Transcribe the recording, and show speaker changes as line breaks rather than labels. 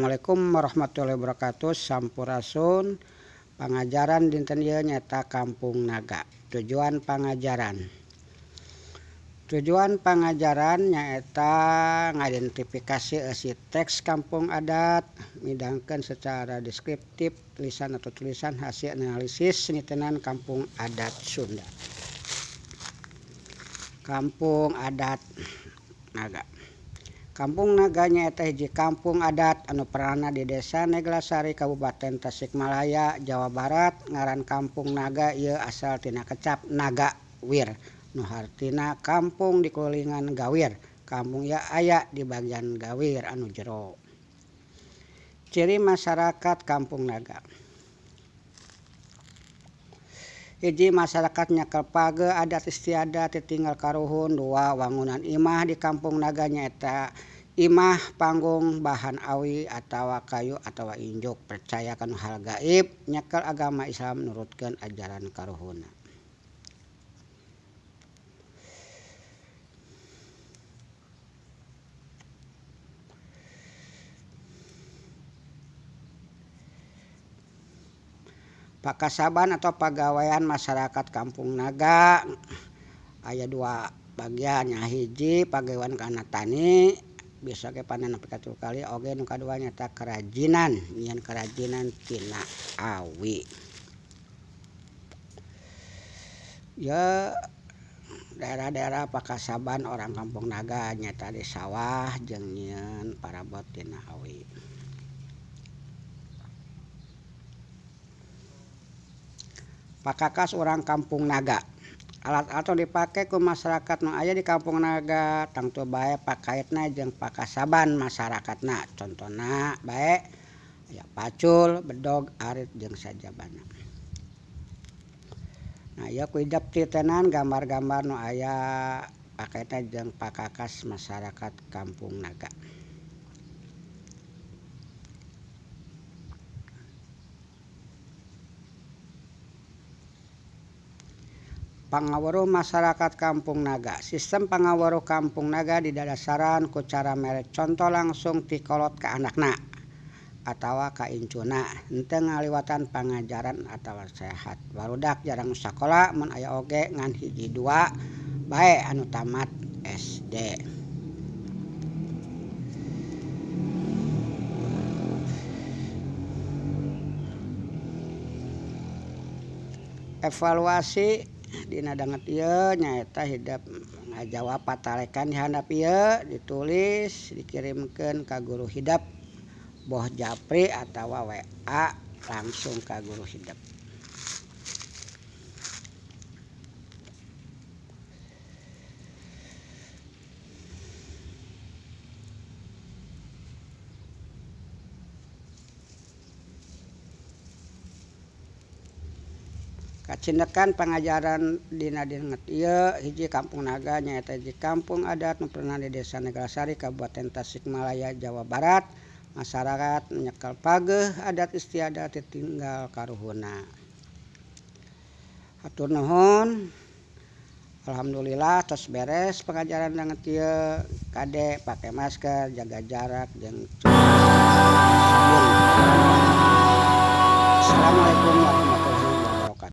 Assalamualaikum warahmatullahi wabarakatuh. Sampurasun. Pangajaran dinten ieu nyaeta Kampung Naga. Tujuan pangajaran. Tujuan pangajaran nyaeta ngadentifikasi eusi teks kampung adat, midangkeun secara deskriptif lisan atau tulisan hasil analisis nitenan kampung adat Sunda. Kampung adat Naga. Kampung Naga nyaeta hiji kampung adat anu pernahna di Desa Neglasari, Kabupaten Tasikmalaya, Jawa Barat. Ngaran Kampung Naga ieu asal tina kecap Naga Wir nu hartina kampung dikulilingan gawir. Kampung ieu aya di bagian gawir anu jero. Ciri masyarakat Kampung Naga. Hiji, masyarakat nyekel pageh adat istiadat titinggal karuhun. Dua, wangunan imah di Kampung Naga nyaeta imah panggung bahan awi atawa kayu atawa injuk. Percaya kana hal gaib, nyekel agama Islam, nurutkeun ajaran karuhunna. Pakasaban atau pagawean masyarakat Kampung Naga aya dua bagian, nya hiji pagawean kana tani bisa ge panen nepi ka tilu kali, oge nu kadua nyaeta kerajinan, nyieun kerajinan tina awi. Ieu daerah-daerah pakasaban orang Kampung Naga nyaeta di sawah jeung nyieun parabot tina awi. Pakakas urang Kampung Naga. Alat-alat nu dipake ku masyarakat nu aya di Kampung Naga tangtu bae pakaitna jeung pakasaban masyarakatna, contona bae aya pacul, bedog, arit jeung sajabana. Nah, ieu ku idep titenan gambar-gambar nu aya pakaitna jeung pakakas masyarakat Kampung Naga. Pangaweruh masyarakat Kampung Naga. Sistem pangaweruh Kampung Naga didadasaran ku cara mere conto langsung ti kolot ka anakna atawa ka incuna, henteu ngaliwatan pangajaran atawa nasehat. Barudak jarang nu sakola, mun aya oge ngan hiji dua bae anu tamat SD. Evaluasi dina danget ieu nyaeta hidep ngajawab patalekan di handap ieu, ditulis dikirimkeun ka guru hidep boh japri atawa WA langsung ka guru hidep. Kacindekan pangajaran dina dinget ieu, hiji, Kampung Naga nyaeta hiji kampung adat nu pernah di Desa Neglasari, Kabupaten Tasikmalaya, Jawa Barat. Masyarakat nyekel pageh adat istiadat titinggal karuhunna. Hatur nuhun. Alhamdulillah tos beres pengajaran danget ieu. Kade pake masker, jaga jarak jeung sabun. Assalamualaikum warahmatullahi.